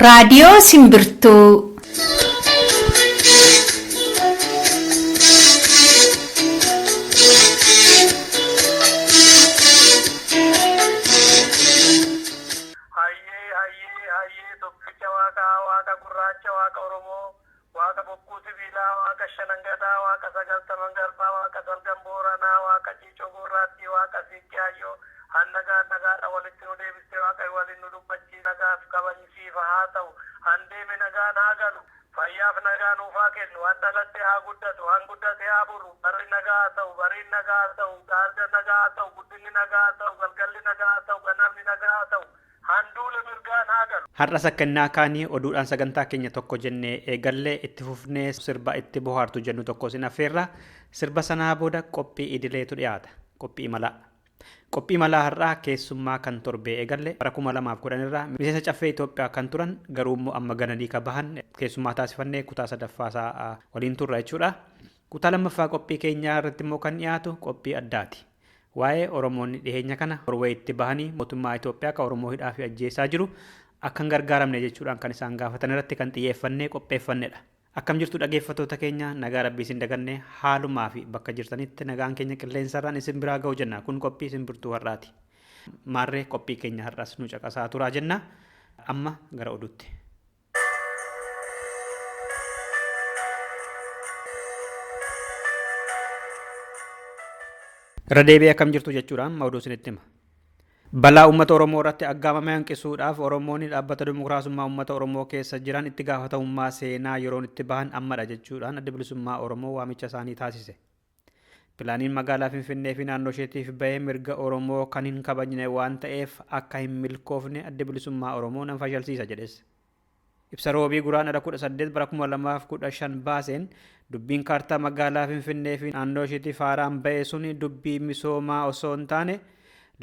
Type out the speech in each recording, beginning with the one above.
Raadiyoo Simbirtuu. Hayyee hayyee hayyee tokkicha waaqaa waaqa gurraacha waaqa Oromoo waaqa bokkuu sibiilaa waaqa shanangadaa waaqa sagaltaman garbaa waaqa salgan booranaa waaqa ciicoo gurraattii waaqa siiqqee hayyoo hannagaa nagaadha walitti nu deebistee waaqa waliin nu dubbachii nagaaf kabajisiifa haa ta'u handeeme nagaan haa galu fayyaaf nagaa nuufaa kennu han dhalatte haa guddatu han guddate haa bulu barri nagaa haa ta'u bariin nagaa haa ta'u gaarga nagaa haa ta'u guddinni nagaa haa ta'u galgalli nagaa haa ta'u ganamni nagaa haa ta'u handuula mirgaan haa galu. Har'a sakkannaa kaanii oduudhaan sagantaa keenya tokko jennee eegallee itti fufnee sirba itti bohaartu jennu tokko isin affeerra. Sirba sanaa booda qophii idileetu dhiyaata. Qophii imalaa. Qophii imalaa har'aa keessummaa kan torbee eegalle bara 2010 irraa miseensa caffee Itoophiyaa kan turan garuu immoo amma gananii ka bahan keessummaa taasifannee kutaa sadaffaasaa waliin turra jechuudha. Kutaa lammaffaa qophii keenyaa irratti immoo kan dhiyaatu qophii addaati. Waa'ee Oromoonni dhiheenya kana Norweeyitti bahanii mootummaa Itoophiyaa kan Oromoo hidhaa fi ajjeesaa jiru akka hin gargaaramne jechuudhaan kan isaan gaafatan irratti kan xiyyeeffannee qopheeffannedha. Akkam jirtu dhaggeeffattoota keenya nagaa rabbii isin daganne haalumaa fi bakka jirtanitti nagaan keenya qilleensarraan isin biraa ga'u jenna. Kun qophii simbirtuu har'aati. Maarree qophii keenya har'as nu caqasaa turaa jenna. Amma gara oduutti. Irra deebi'ee akkam jirtu jechuudhaan oduu isinitti hima. Balaa uummata Oromoo irratti aggaamame hanqisuudhaaf Oromoonni dhaabbata dimokiraasummaa uummata Oromoo keessa jiran itti gaafatamummaa seenaa yeroon itti bahan ammadha jechuudhaan adda bilisummaa Oromoo waamicha isaanii taasise. Pilaaniin magaalaa Finfinnee fi naannoo isheetiif bahee mirga Oromoo kan hin kabajne waan ta'eef akka hin milkoofne adda bilisummaa Oromoo nan fashalsiisa jedhes. Ibsa roobii guraandhala 18 bara 2015 baaseen dubbiin kaartaa magaalaa Finfinnee fi naannoo isheetiif haaraan ba'e sun dubbii misoomaa osoo hin taane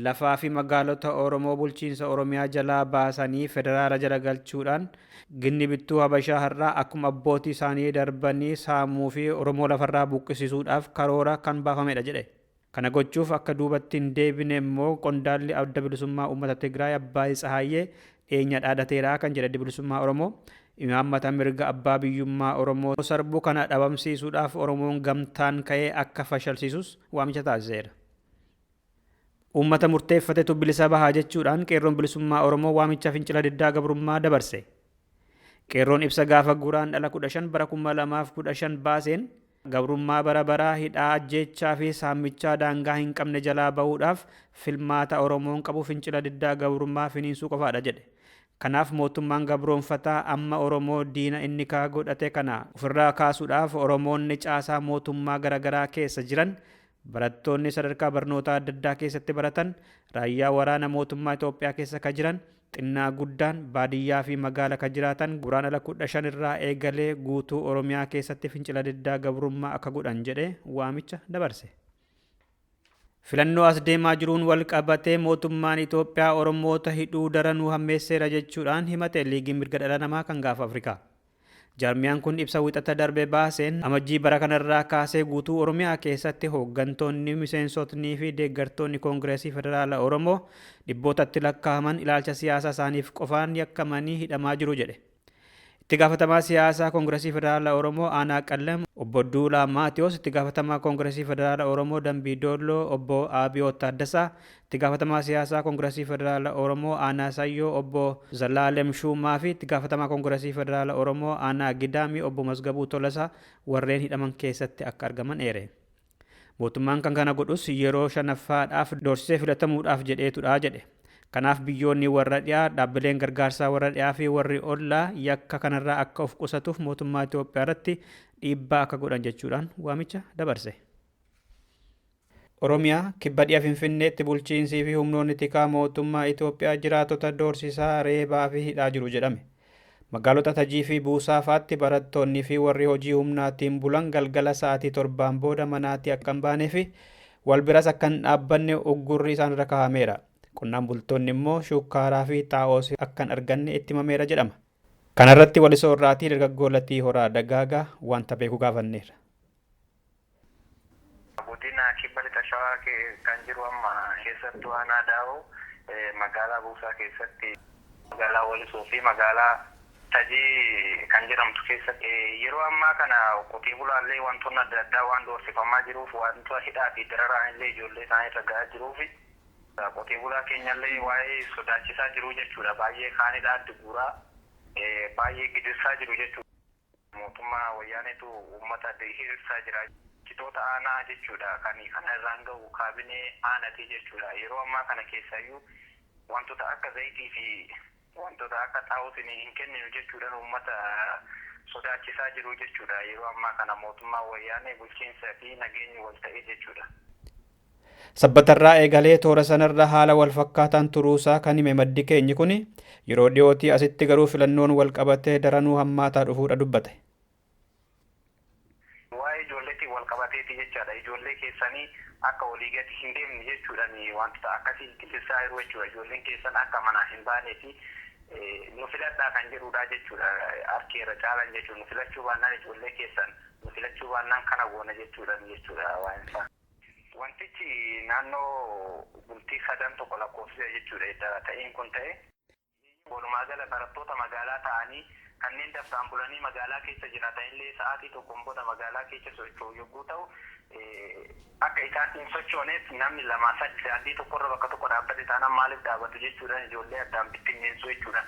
lafaa fi magaalota Oromoo bulchiinsa Oromiyaa jalaa baasanii federaala jala galchuudhaan ginni bittuu Habashaa har'aa akkuma abbootii isaanii darbanii saamuu fi Oromoo lafarraa buqqisiisuudhaaf karoora kan baafamedha jedhe. Kana gochuuf akka duubatti hin deebine immoo qondaalli adda bilisummaa uummata Tigraay Abbaay Tsahaayyee dhiyeenya dhaadateera kan jedhe adda bilisummaa Oromoo. Imaammata mirga abbaa biyyummaa Oromoo sarbuu kana dhabamsiisuudhaaf Oromoon gamtaan ka'ee akka fashalsiisus waamicha taasiseera. Uummata murteeffatetu bilisa bahaa jechuudhaan qeerroon bilisummaa Oromoo waamicha fincila diddaa gabrummaa dabarse. Qeerroon ibsa gaafa guraandhala 15 bara 2015 baaseen gabrummaa bara baraa hidhaa ajjeechaa fi saamichaa daangaa hin qabne jalaa bahuudhaaf filmaata Oromoon qabu fincila diddaa gabrummaa finiinsuu qofaadha jedhe. Kanaaf mootummaan gabroonfataa amma Oromoo diina inni kaa godhate kana ofirraa kaasuudhaaf Oromoonni caasaa mootummaa garaagaraa keessa jiran barattoonni sadarkaa barnootaa adda addaa keessatti baratan raayyaa waraana mootummaa Itoophiyaa keessa ka jiran xinnaa guddaan baadiyyaa fi magaala ka jiraatan guraandhala 15 irraa eegalee guutuu Oromiyaa keessatti fincila diddaa gabrummaa akka godhan jedhee waamicha dabarse. Filannoo as deemaa jiruun wal qabatee mootummaan Itoophiyaa Oromoota hidhuu daranuu hammeesseera jechuudhaan himate liigiin mirga dhala namaa kan gaafa Afrikaa. Jaarmiyaan kun ibsa wixata darbe baaseen amajjii bara kanarraa kaasee guutuu Oromiyaa keessatti hooggantoonni miseensotnii fi deeggartoonni Koongireesii Federaala Oromoo dhibbootatti lakkaa'aman ilaalcha siyaasaa isaaniif qofaan yakkamanii hidhamaa jiru jedhe. Itti gaafatamaa siyaasaa Koongireesii Federaala Oromoo Aanaa Qallam obbo Duulaa Maatiyoos, itti gaafatamaa Koongireesii Federaala Oromoo Dambii Doolloo obbo Abiyoot Taaddasaa, itti gaafatamaa siyaasaa Koongireesii Federaala Oromoo Aanaa Sayyoo obbo Zalaalem Shuumaa fi itti gaafatamaa Koongireesii Federaala Oromoo Aanaa Gidaamii obbo Masgabuu Tolasaa warreen hidhaman keessatti akka argaman eere. Mootummaan kan kana godhus yeroo shanaffaadhaaf doorsisee filatamuudhaaf jedheetudha jedhe. Kanaaf biyyoonni warra dhiyaa dhaabbileen gargaarsaa warra dhiyaa fi warri ollaa yakka kanarraa akka of qusatuuf mootummaa Itoophiyaa irratti dhiibbaa akka godhan jechuudhaan waamicha dabarse. Oromiyaa kibba dhiya Finfinneetti bulchiinsii fi humnoonni tikaa mootummaa Itoophiyaa jiraatota doorsisaa reebaa fi hidhaa jiru jedhame. Magaalota Tajii fi Buusaa fa'aatti barattoonni fi warri hojii humnaatiin bulan galgala sa'aatii 7 booda manaatii akka hin baanee fi wal biras akka hin dhaabbanne uggurri isaan irra kaa'ameera. Qonnaan bultoonni immoo shukkaaraa fi xaa'oos akka hin arganne itti himameera jedhama. Kanarratti walisoo irraatii dargaggoo Latii Horaa Dagaagaa wanta beeku gaafanneera. Godina kibba lixa shawaa kan jiru amma keessattuu aanaa daawoo magaalaa Buusaa keessatti magaalaa Walisoo fi magaalaa Tajii kan jedhamtu keessatti yeroo ammaa kana qotee bulaallee wantoonni adda addaa waan doorsifamaa jiruuf, wantoota hidhaa fi dararaan illee ijoollee isaanii irra gahaa jiruuf, qotee bulaa keenyallee waa'ee sodaachisaa jiru jechuudha. Baay'ee kaanidha addi guuraa baay'ee gidirsaa jiru jechuudha. Mootummaa wayyaaneetu uummata hiriirsaa jira. Citoota aanaa jechuudha kan kana irraan gahu kaabinee aanatii jechuudha. Yeroo ammaa kana keessayyuu wantoota akka zayitii fi wantoota akka xaa'ootiin hin kenninu jechuudhaan uummata sodaachisaa jiru jechuudha. Yeroo ammaa kana mootummaa wayyaanee bulchiinsa fi nageenyi wal ta'e jechuudha. Sabbatarraa eegalee toora sanarra haala wal fakkaataan turuusaa kan hime maddi keenyi kun, yeroo dhiyootii asitti garuu filannoon wal qabatee daranuu hammaataa dhufuudha dubbate. Waa'ee ijoolleetiin wal qabateeti jechaadha. Ijoollee keessanii akka walii gadi hin deemne jechuudhaan wantoota akkasii gidirsaa jiru jechuudha. Ijoolleen keessan akka manaa hin baanee fi nu filadhaa kan jedhudha jechuudha. Harki irra caalan jechuudha. Nu filachuu baannaan ijoollee keessan nu filachuu baannaan kana goona jechuudhaan jechuudha waa'een isaa. Wantichi naannoo bultii sadan tokko lakkoofsisa jechuudha edda ta'een kun ta'e. Walumaa gala barattoota magaalaa ta'anii kanneen dafqaan bulanii magaalaa keessa jiraatan illee sa'aatii tokkoon booda magaalaa keessa socho'u yogguu ta'u, akka isaan hin sochooneef namni lama sadi daandii tokkorra bakka tokko dhaabbate taanaan maaliif dhaabatu jechuudhaan ijoollee addaan bittinneessu jechuudha.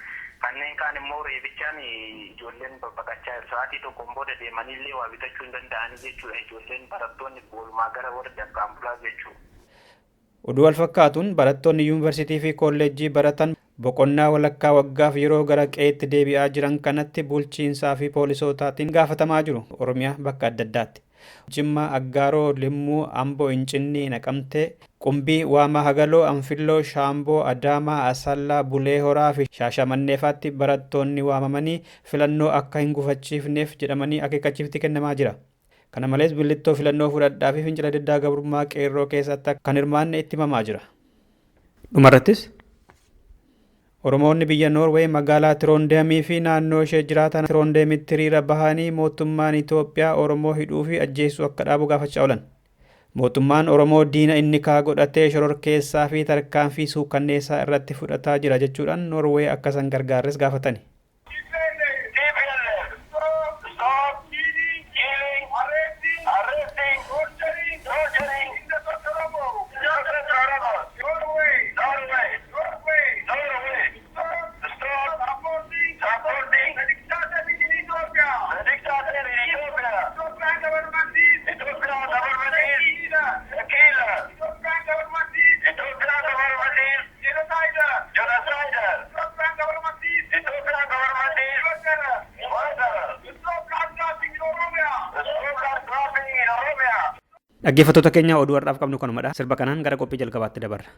Kanneen kaan immoo reebichaan ijoolleen babbaqachaa jiru. Sa'aatii tokkoon booda deemanii illee waa bitachuu hin danda'anii jechuudha. Ijoolleen barattoonni walumaa gara warra dafqaan bulaa jechuudha. Oduu wal fakkaatuun barattoonni yuunivarsiitii fi kolleejjii baratan boqonnaa walakkaa waggaaf yeroo gara qe'eetti deebi'aa jiran kanatti bulchiinsaa fi poolisootaatiin gaafatamaa jiru Oromiyaa bakka adda addaatti. Jimma, Aggaaroo, Limmuu, Amboo, Incinnii, Naqamtee, Qumbii, Waamaa Hagaloo, Anfilloo, Shaamboo, Adaamaa, Asallaa, Bulee Horaa fi Shaashamanneefaatti barattoonni waamamanii filannoo akka hin gufachiifneef jedhamanii akeekkachiifti kennamaa jira. Kana malees billittoo filannoo fudhadhaa fi fincila diddaa gabrummaa qeerroo keessatti kan hirmaanne itti himamaa jira. Dhumarrattis Oromoonni biyya Noorweey magaalaa Tiroondeemii fi naannoo ishee jiraatan Tiroondeemitti hiriira bahanii mootummaan Itoophiyaa Oromoo hidhuu fi ajjeesuu akka dhaabu gaafachaa oolan. Mootummaan Oromoo diina inni kaa godhatee shororkeessaa fi tarkaanfii suukanneessaa irratti fudhataa jira jechuudhaan Noorweey akka isaan gargaarres gaafatani. Dhaggeeffattoota keenya, oduu har'aaf qabnu kanumadha. Sirba kanaan gara qophii jalqabaatti dabarra.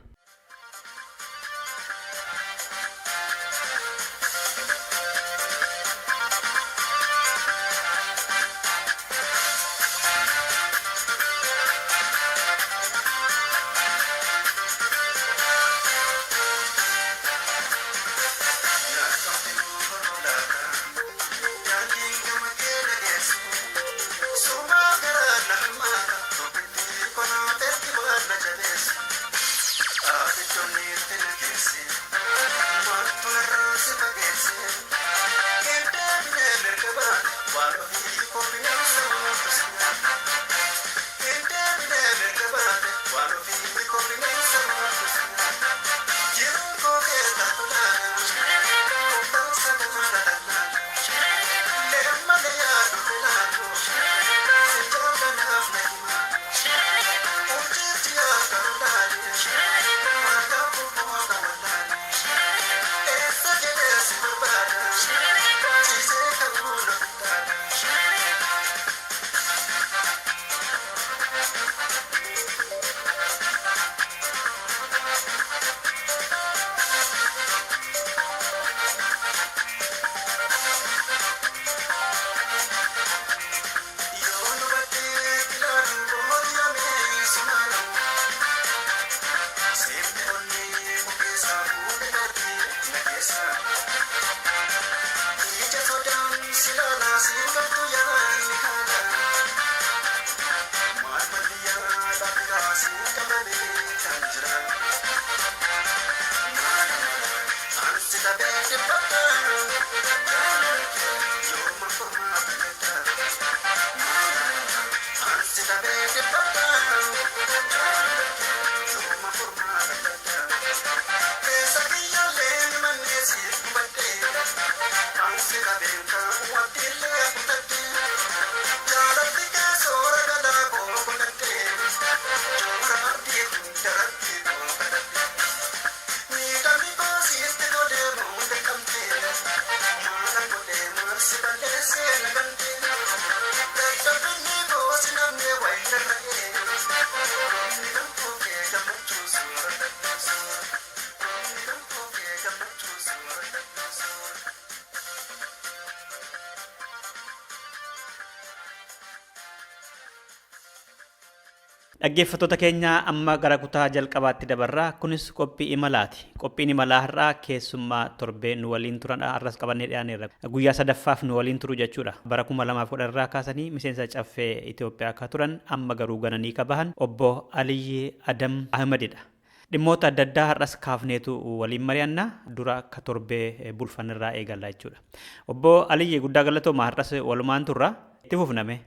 Dhaggeeffattoota keenya, amma gara kutaa jalqabaatti dabarraa. Kunis qophii imalaati. Qophiin imalaa har'aa keessummaa torbee nu waliin turan har'as qabannee dhiyaaneerra. Guyyaa sadaffaaf nu waliin turu jechuudha. Bara 2010 irraa kaasanii miseensa Caffee Itoophiyaa akka turan, amma garuu gananii ka bahan obbo Aliyyi Adam Ahmedidha. Dhimmoota adda addaa har'as kaafneetu waliin mari'anna. Dura akka torbee bulfanirraa eegalla jechuudha. Obbo Aliyyi, guddaa galatooma, har'as walumaan turra. Itti fufname.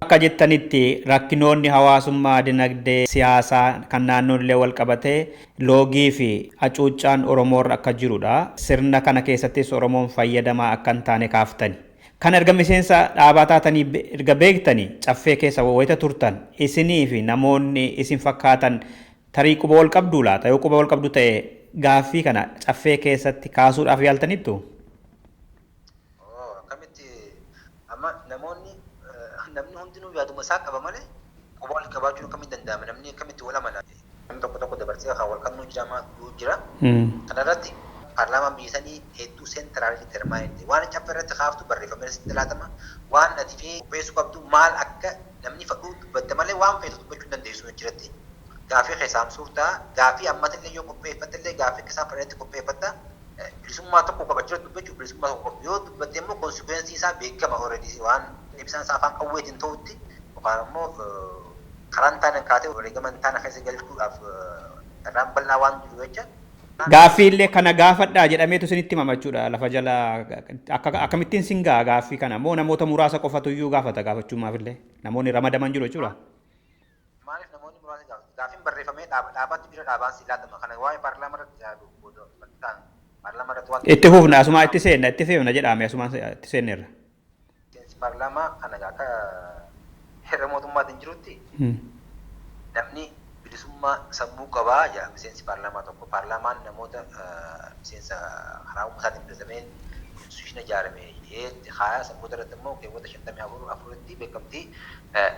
Akka jettanitti rakkinoonni hawaasummaa, dinagdee, siyaasaa kan naannoollee wal qabatee loogii fi hacuuccaan Oromoorra akka jirudha. Sirna kana keessattis Oromoon fayyadamaa akka hin taane kaaftani. Kan erga miseensa dhaabaa taatanii erga beektanii Caffee keessa wayita turtan, isinii fi namoonni isin fakkaatan tarii quba wal qabduu laata? Yoo quba wal qabdu ta'e, gaaffii kana Caffee keessatti kaasuudhaaf yaaltanittu? Akkamitti amma namoonni, namni hundinuu yaaduma isaa qaba malee quba wal qabaachuun akkamitti danda'ama? Namni akkamitti wal amana? Namni tokko tokko dabarsee kan wal kannuu jira jira. Kanarratti paarlaamaan biyya sanii hedduu centrally determined. Waan Caffee irratti kaaftu barreeffamee sitti laatama. Waan ati fi qopheessuu qabdu maal akka namni fadhuu dubbatte malee waan feetu dubbachuu hin dandeessu jiratti. Gaafii keessaa hamsuurtaa, gaafii ammatillee yoo qopheeffattillee gaafii akka isaan fedhanitti qopheeffatta. Bilisummaa tokko qaba jira dubbachuu, bilisummaa tokko qaba. Yoo dubbatte immoo consequence isaa beekama already, waan ibsaan isaa afaan qawweetiin ta'utti yookaan immoo karaan taane kaatee wareegama hin taane keessa galchuudhaaf carraan bal'aa waan jiru jecha. Gaaffii illee kana gaafadhaa jedhameetu isinitti himama jechuudha lafa jala. Akkamittiin sin ga'a gaaffii kana? Moo namoota muraasa qofatu iyyuu gaafata gaafachuumaaf illee namoonni ramadaman jiru jechuudha? Maaliif namoonni muraasni gaafatu? Gaaffiin barreeffamee dhaabaatti jira, dhaabaan si laatama. Kana waa'ee paarlaamaa irratti yaadu booda paarlaamaa irratti waan Itti fufna, asumaa itti seenna, itti feefna jedhame, asumaan itti seenneerra. Miseensi paarlaamaa kana akka heera mootummaatiin jirutti namni bilisummaa sammuu qabaa jedha. Miseensi paarlaamaa tokko, paarlaamaan namoota miseensa karaa uummataatiin filatameen institution ijaarame jedhee haaya. Sammuu irratti immoo keewwata 54 4tti beekamtii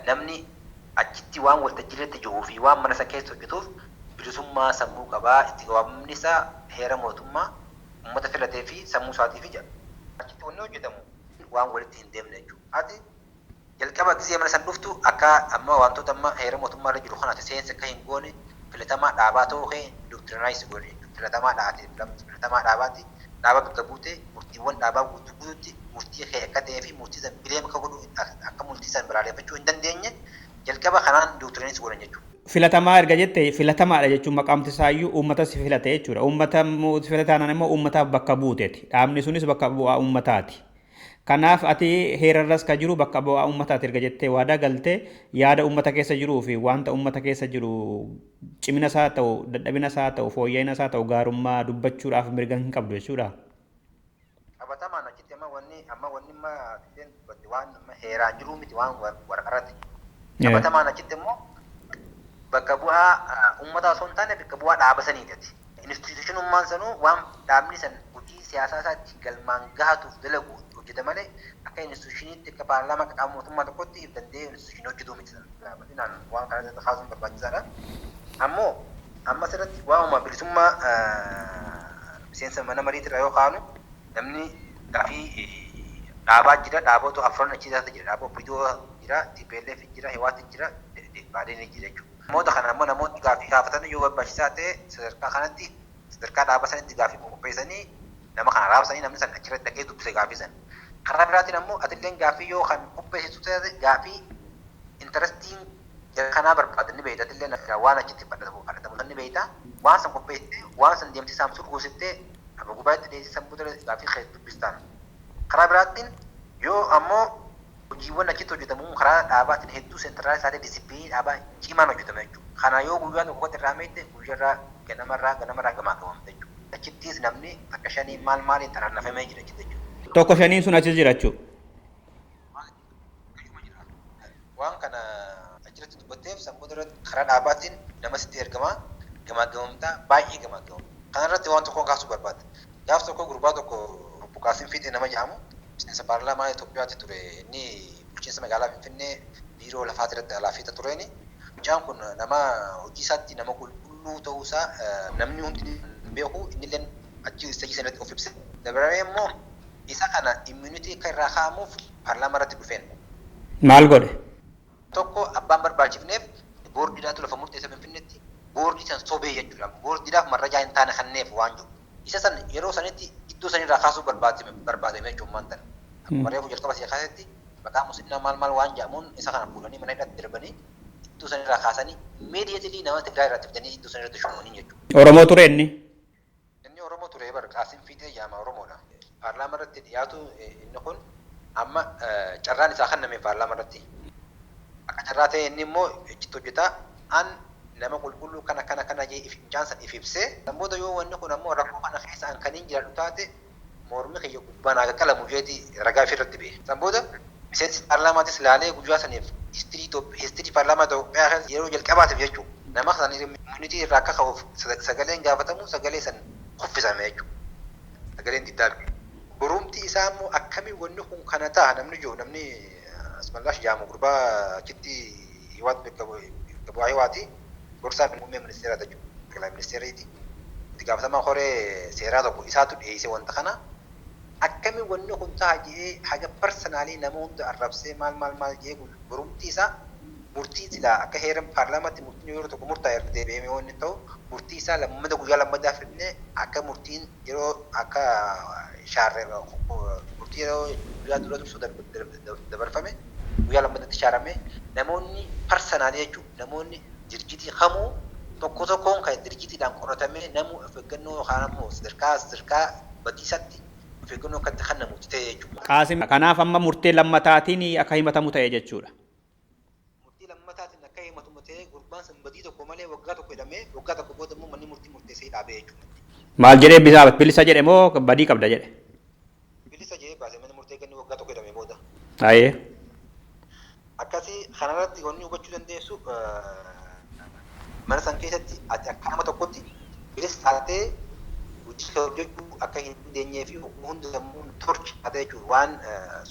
namni achitti waan waltajjii irratti jiruu fi waan mana isa keessa hojjetuuf bilisummaa sammuu qabaa, itti waamamni isaa heera mootummaa uummata filatee fi sammuu isaatiif jedha. Achitti wanni hojjetamu waan walitti hin deemne jechuudha. Ati jalqaba gisee mana san dhuftu akka amma wantoota amma heera mootummaa irra jiru kanaati seensa akka hin goone, filatamaa dhaabaa ta'uu kee indoctrinize godhe jechuudha. Filatamaa dhaate, filatamaa dhaabaati. Dhaaba bakka buute, murtiiwwan dhaabaa guutuu guutuutti murtii kee akka ta'ee fi murtii san bileem akka godhu, akka murtii san balaaleffachuu hin dandeenye jalqaba kanaan indoctrinize godhan jechuudha. Filatamaa erga jette, filatamaadha jechuun maqaamti isaayyuu uummata si filate jechuudha. Uummata si filataanaan immoo uummataaf bakka buuteeti. Dhaabni sunis bakka bu'aa uummataati. Kanaaf ati heerarras ka jiru bakka bu'aa uummataati erga jettee waadaa galtee, yaada uummata keessa jiruu fi wanta uummata keessa jiru, cimina isaa ta'u, dadhabina isaa ta'u, fooyya'ina isaa ta'u, gaarummaa dubbachuudhaaf mirga hin qabdu jechuudha. Qabatamaan achitti amma wanni amma atilleen dubbatte waan amma heeraan jiruu miti, waan waraqarratti. Qabatamaan achitti immoo bakka bu'aa uummataa osoo hin taane bakka bu'aa dhaaba saniiti. Institutionummaan sanuu waan dhaabni san hojii siyaasaa isaa ittiin galmaan gahatuuf dalagu hojjeta malee akka institutioniitti, akka paarlaamaa, akka qaama mootummaa tokkotti if danda'ee institutionii hojjetuu miti. Bal'inaan waan kana irratti kaasuun barbaachisaadha. Ammoo amma asirratti waanuma bilisummaa miseensa mana mariitirra yoo kaanu, namni gaafii dhaabaa jira, dhaabota afran achi jira, dhaaba OPDO jira, TPLF jira, Hiwaat jira, Baadeen jira jechuudha. Namoota kana ammoo namoonni gaafii gaafatan yoo barbaachisaa ta'e sadarkaa kanatti, sadarkaa dhaaba sanitti gaafii qopheessanii nama kana raabsanii, namni san achirratti dhaqee dubbise gaafii san. Karaa biraatiin ammoo atilleen gaafii yoo kan qopheessitu ta'e, gaafii interestiin jara kanaa barbaadan ni beekta, atilleen waan achitti fudhatamu ni beekta. Waan san qopheessitee, waan san deemtee saamsuu goosiftee nama gubaatti dhiyeessee, san booda gaafii kee dubbistaan. Karaa biraatiin yoo ammoo hojiiwwan achitti hojjetamu karaa dhaabaatiin hedduu central isaanii discipline dhaabaa cimaan hojjetama jechuudha. Kana yoo guyyaa tokko irraa meette, guyyaarraa ganamarraa gamaa qabamte jechuudha. Achittis namni takka shanii maal maaliin tarannafamee jira achitti jechuudha. Tokko shaniin sun achi jira jechuudha. Waan kana achirratti dubbatteef sammuu irratti karaa dhaabaatiin nama sitti ergamaa, gamaa gamamtaa, baay'ee gamaa gamamu. Kanarratti waan tokkoon kaasuu barbaada. Gaaf tokko gurbaa tokko, obbo Qaasim Fiixee nama jedhamu, miseensa paarlaamaa Itoophiyaatti ture. Inni bulchiinsa magaalaa Finfinnee biiroo lafaati irratti alaafiita tureeni. Mucaan kun nama hojii isaatti nama qulqulluu ta'uusaa namni hundi hin beeku, innillee achi istajii sanatti of ibse. Dabalamee immoo isa kana immunity akka irraa kaa'amuuf paarlaamaa irratti dhufeen. Maal godhe? Tokko abbaan barbaachifneef Boordiidhaatu lafa murteessa Finfinneetti, boordii san sobee jechuudha. Boordiidhaaf marrajaa hin taane kanneef waan jiru. Isa san yeroo sanitti iddoo sanirraa kaasuu barbaadame jechuudha maanta. Akkuma reefu jalqaba si'a kaasetti maqaa musinnaa maal maal waan jedhamuun isa kana fuudhanii mana hidhaatti darbanii, iddoo sanirraa kaasanii, immediately nama Tigraay irratti fidanii iddoo sanirratti shuumanii jechuudha. Oromoo ture inni? Inni Oromoo ture bar, Qaasim Fiixee jedhama, Oromoodha. Paarlaama irratti dhiyaatu inni kun amma carraan isaa kenname paarlaama irratti. Akka carraa ta'e inni immoo achitti hojjetaa an nama qulqulluu kana kana kana jee if san if ibsee, san booda yoo wanni kun ammoo rakkoo kana keessa an kaniin jiraadhu taate mormi kiyya gubbaan haa qaqqalamu jeeti ragaa ifirratti ba'e. San booda miseensi paarlaamaatis laalee guyyaa saniif history paarlaamaa Itoophiyaa keessa yeroo jalqabaatiif jechuudha. Nama san immunity irraa akka ka'uuf sagaleen gaafatamu, sagalee san kuffisame jechuudha. Sagaleen diddaa. Borumti isaa immoo akkamii wanni kun kana ta'a namni jiru, namni Asmallaash jedhamu, gurbaa achitti Hiwaat bakka bu'aa Hiwaati, gorsaa muummee ministeeraa jechuudha. ጠቅላይ ministeeriiti. Itti gaafatamaa koree seeraa tokko isaatu dhiyeesse wanta kana. Akkami wanni kun ta'a jedhee haga personally nama hunda arrabsee maal maal maal jedhee, borumti isaa murtii silaa akka heera paarlaamaatti murtiin yeroo tokko murtaa'e irra deebi'amee wanni ta'u, murtii isaa lammada guyyaa lammadaa fidnee akka murtiin yeroo akka shaarree murtii yeroo guyyaa dura dursuu dabarfame guyyaa lammadatti shaarame, namoonni personally jechuudha, namoonni dirjitii kamuu tokko tokkoon kan dirjitiidhaan qoratamee namuu of eeggannoo yookaan ammoo sadarkaa sadarkaa badiisatti of eeggannoo akka itti kennamutti ta'e jechuudha. Qaasim, kanaaf amma murtee lammataatiin akka himatamu ta'e jechuudha. Murtii lammataatiin akka himatamu ta'e. Gurbaan sun badii tokko malee waggaa tokko hidhamee, waggaa tokko booda immoo manni murtii murteessee dhaabee jechuudha. Maal jedhee bisaa, bilisa jedhe moo badii qabda jedhe? Bilisa jedhee baase manni murtee kennu waggaa tokko hidhamee booda. Ayyee. Akkasii kanarratti wanni hubachuu dandeessu, mana san keessatti ati akka nama tokkotti bilisa taatee hojii kee hojjechuu akka hin dandeenyee fi hundi sammuu torchi taatee jechuudha, waan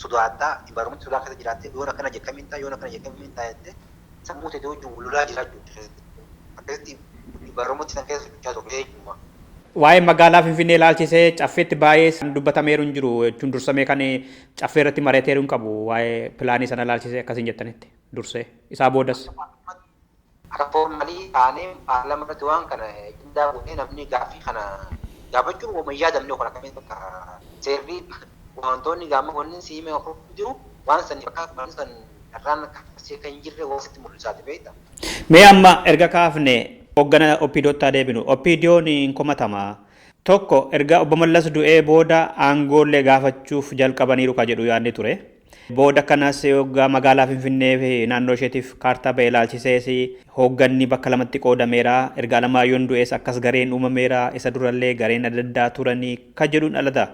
sodaattaa environment sodaa keessa jiraattee, yoon akkana jekkamiin ta'a, yoon akkana jekkamiin ta'a jettee sammuu teetee wajjin wal lolaa jiraachuu keessatti akkasitti environment san keessa sochochaa turre jechuudha. Waa'ee magaalaa Finfinnee ilaalchisee caffeetti baay'ee dubbatameeru hin jiru jechuun, dursamee kan caffee irratti mari'ateeru hin qabu waa'ee pilaanii sana ilaalchisee akkasiin jettanitti dursee isaa boodas. Akka formally taanee paarlaamaa irratti waan kana qindaa goonee namni gaaffii kana gaafachuun wama hin yaadamne. Kun akkamiin bakka seerri wantoonni gaama wanni siimee jiru waan san bakka waan san irraan akkasii kan hin jirre waan sitti mul'isaati, beektaa. Mee amma erga kaafne hoggana OPDOtti deebinu. OPDO'n hin komatama. Tokko, erga obbo Mallas du'ee booda aangoollee gaafachuuf jalqabaniiru ka jedhu yaadni ture. Booda kanas hoggaa magaalaa Finfinnee fi naannoo isheetiif kaartaa ba'e ilaalchisees hoogganni bakka lamatti qoodameera. Erga Alamaayoon du'ees akkas gareen uumameera. Isa durallee gareen adda addaa turanii ka jedhuun dhalata.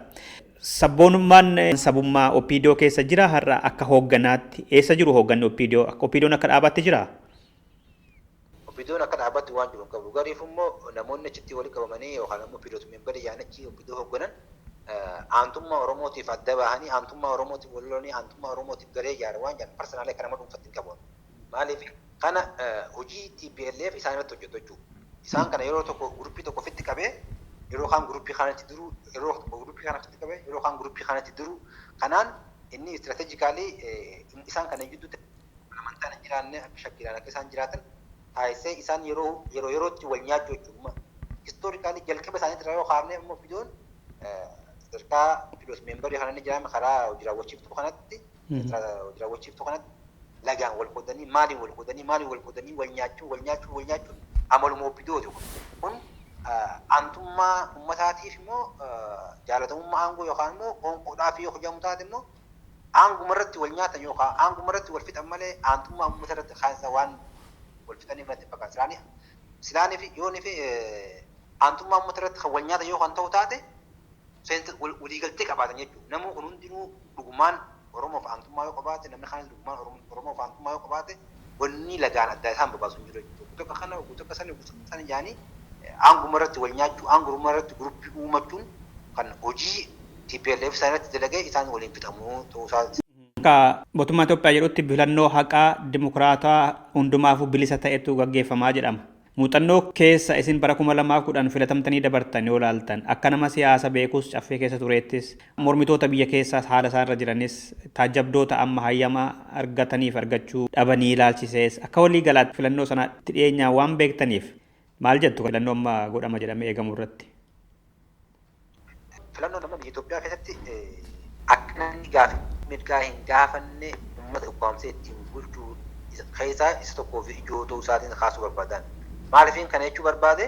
Sabboonummaan sabummaa OPDO keessa jira har'a akka hoogganaatti? Eessa jiru hoogganni OPDO? OPDO'n akka dhaabaatti jira? OPDO'n akka dhaabatti waan jiru hin qabu. Gariif immoo namoonni achitti walitti qabamanii yookaan immoo OPDO member jedhan achi OPDO hoogganan aantummaa Oromootiif adda bahanii, aantummaa Oromootiif wal lolanii, aantummaa Oromootiif garee ijaaran waan jedhan personally akka nama dhuunfatti hin qabu. Maaliif kana hojii TPLF isaan irratti hojjetu jechuudha. Isaan kana yeroo tokko gruppii tokko ofitti qabee, yeroo kaan gruppii kanatti diru, yeroo tokko gruppii kanatti qabee, yeroo kaan gruppii kanatti diru. Kanaan inni strategically isaan kana gidduutti amantaan hin jiraanne, akka shakkiidhaan akka isaan jiraatan taasisee, isaan yeroo yeroo yerootti wal nyaachuu jechuudha. Historically jalqaba isaaniitti irraa yoo kaafne immoo OPDO'n sadarkaa OPDOs member kana inni jedhame karaa hojii raawwachiiftuu kanatti, hojii raawwachiiftuu kanatti lagaan wal qoodanii, maaliin wal qoodanii, maaliin wal qoodanii, wal nyaachuu, wal nyaachuu, wal nyaachuu amaluma OPDOti kun. Kun aantummaa uummataatiif immoo jaalatamummaa aangoo yookaan immoo qoonqoodhaaf yoo hojjamu taate immoo aanguma irratti wal nyaatan yookaan aanguma irratti wal fixan malee aantummaa uummata irratti kaasa waan wal fixaniif natti fakkaata. Silaanii silaanii fi yoonii fi aantummaa uummata irratti kan wal nyaatan yoo kan ta'u taate waliigaltee qabaatan jechuudha. Namni kun hundinuu dhugumaan Oromoof aantummaa yoo qabaate, namni kaanis dhugumaan Oromoof aantummaa yoo qabaate, wanni lagaan addaa isaan babaasu hin jiru jechuudha. Tokko kana, tokko sana, tokko sana jedhanii aanguma irratti wal nyaachuu, aanguma irratti guruppii uumachuun kan hojii TPLF isaan irratti dalagee isaan waliin fixamuu ta'uu isaa. Akka mootummaa Itoophiyaa jedhutti filannoo haqaa, dimokiraataa, hundumaafuu bilisa ta'etu gaggeeffamaa jedhama. Muuxannoo keessa isin bara 2010 filatamtanii dabartan yoo ilaaltan akka nama siyaasa beekus caffee keessa tureettis mormitoota biyya keessaas haala isaanirra jiranis taajjabdoota amma hayyama argataniif argachuu dhabanii ilaalchisees akka walii galaatti filannoo sanatti dhiyeenyaa waan beektaniif maal jettu filannoo amma godhama jedhamee eegamu irratti? Filannoo nama biyya Itoophiyaa keessatti akka namni gaaffii mirgaa hin gaafanne uummata ukkaamsee ittiin bulchuu keessaa isa tokkoo fi ijoo ta'uu isaatiin kaasuu barbaadan. Maaliifin kana jechuu barbaade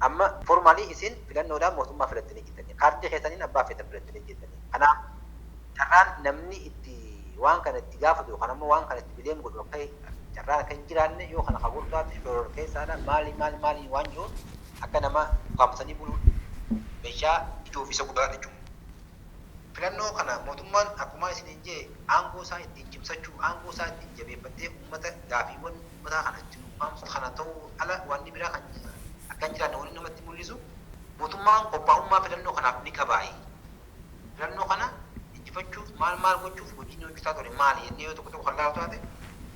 amma formally isin filannoodhaan mootummaa filattanii jirtanii. Kaardii keessaniin abbaa feetan filattanii jirtanii. Kanaaf carraan namni itti waan kana itti gaafatu yookaan ammoo waan kana itti bileem godhu akka carraan akka hin jiraanne yoo kana kaburu taate shoror keessaadha maali maali maali waan jiru akka nama ukkaamsanii buluu meeshaa ijoo fi isa guddaa jechuudha. Filannoo kana mootummaan akkuma isiniin jee aangoo isaa ittiin cimsachuu aangoo isaa ittiin jabeeffatee uummata gaafiiwwan uummataa kana ittiin ukkaamsu kana ta'uu ala wanni biraa kan akka hin jiraanne wanni namatti mul'isu mootummaan qophaa'ummaa filannoo kanaaf ni qabaayi. Filannoo kana injifachuuf maal maal gochuuf hojiin hojjetaa ture maali jennee yoo tokko tokko kan laalu taate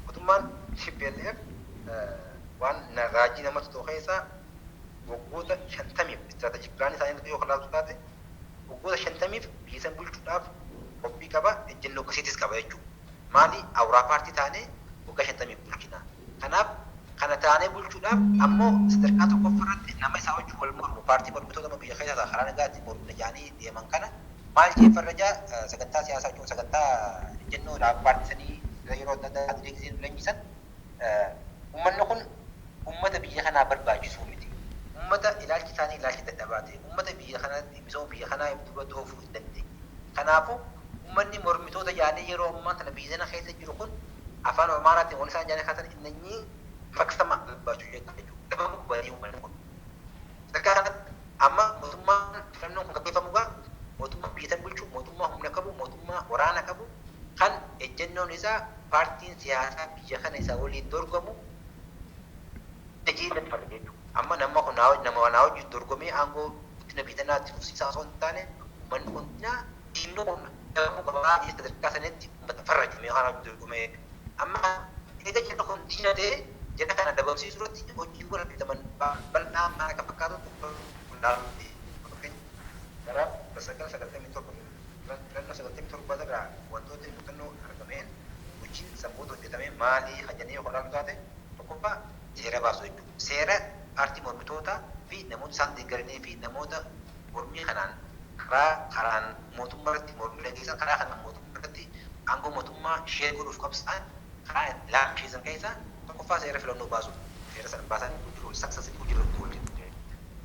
mootummaan TPLF waan raajii namatti ta'u keessaa waggoota 50 strategic plan isaanii yoo kan laaltu taate waggoota 50 biyya san bulchuudhaaf qophii qaba ejjennoo akkasiitis qaba jechuudha. Maali awuraa paartii taanee waggaa 50 bulchina. Kanaaf kana taanee bulchuudhaaf ammoo sadarkaa tokkoffaa irratti nama isaa wajjin wal mormu paartii mormitoota biyya keessaa karaa nagaatiin mormina jedhanii deeman kana maal jee farrajaa sagantaa siyaasaa jechuun sagantaa ejjennoo paartii sanii yeroo adda addaa leenjisan leenjisan uummanni kun uummata biyya kanaa barbaachisuu miti. Uummata ilaalchi isaanii ilaalchi dadhabaa ta'e uummata biyya kanatti misooma biyya kanaa duubatti oofuu hin dandeenye. Kanaafuu uummanni mormitoota yaadee yeroo ammaa kana biyya sana keessa jiru kun afaan Amaaraatiin waan isaan jedhan kaasan innanyii maqsama barbaachuu jechuudha. Dhabamu badii uummanni kun. Sadarkaa kanatti amma mootummaan filannoon kun gaggeeffamu gaa mootummaa biyya san bulchu, mootummaa humna qabu, mootummaa waraana qabu kan ejjennoon isaa paartiin siyaasaa biyya kana isa waliin dorgomu hojii fala jechuudha. Amma nama kun nama naa wajjin dorgomee aangoo guddina biyya tanaatti fufsiisaa osoo hin taane uummanni kun diinoo kun dhabamuu qabaa sadarkaa sanitti uummata farrajame kana dorgomee amma eega jenna kun diina ta'e jenna kana dhabamsiisuu irratti hojiiwwan hojjetaman bal'aa maal akka fakkaatu laaluuti. Gara 1997 filannoo 97 irraa wantoota muuxannoo argameen hojiin sammuuta hojjetame maalii kan jennee yoo ilaallu taate tokkoffaa seera baasuu jechuudha. Seera paartii mormitootaa fi namoota isaan deeggaranii fi namoota mormii kanaan karaa karaan mootummaa irratti mormii dhageessan karaa kanaan mootummaa irratti aangoo mootummaa ishee godhuuf qabsa'an karaa laamsheessan keessaa tokkoffaa seera filannoo baasuu. Seera sana baasanii hojiirra saksasii hojiirra oolchu.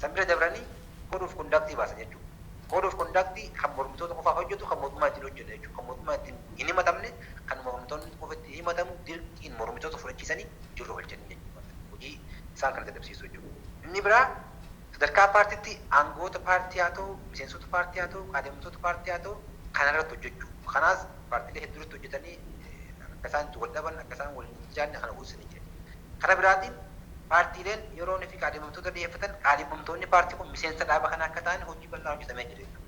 San bira dabranii code of conduct baasan jechuudha. Code of conduct kan mormitoota qofaaf hojjetu kan mootummaa ittiin hojjetu jechuudha. Kan mootummaa ittiin hin himatamne kan mormitoonni qofa ittiin himatamu dirqiin mormitoota fudhachiisanii hojiirra oolchanii jechuudha. Hojii isaan kana dadhabsiisu jechuudha. Inni biraa sadarkaa paartiitti aangoota paartii haa ta'u, miseensota paartii haa ta'u, kaadhimamtoota paartii haa ta'u kanarratti hojjechuu. Kanaas paartiilee hedduutti hojjetanii akka isaan itti wal dhaban, akka isaan wal hin jaallanne kana goosisanii jiran. Karaa biraatiin paartiileen yeroo inni fi kaadhimamtoota dhiyeeffatan kaadhimamtoonni paartii kun miseensa dhaaba kana akka ta'an hojii bal'aa hojjetamee jira jechuudha.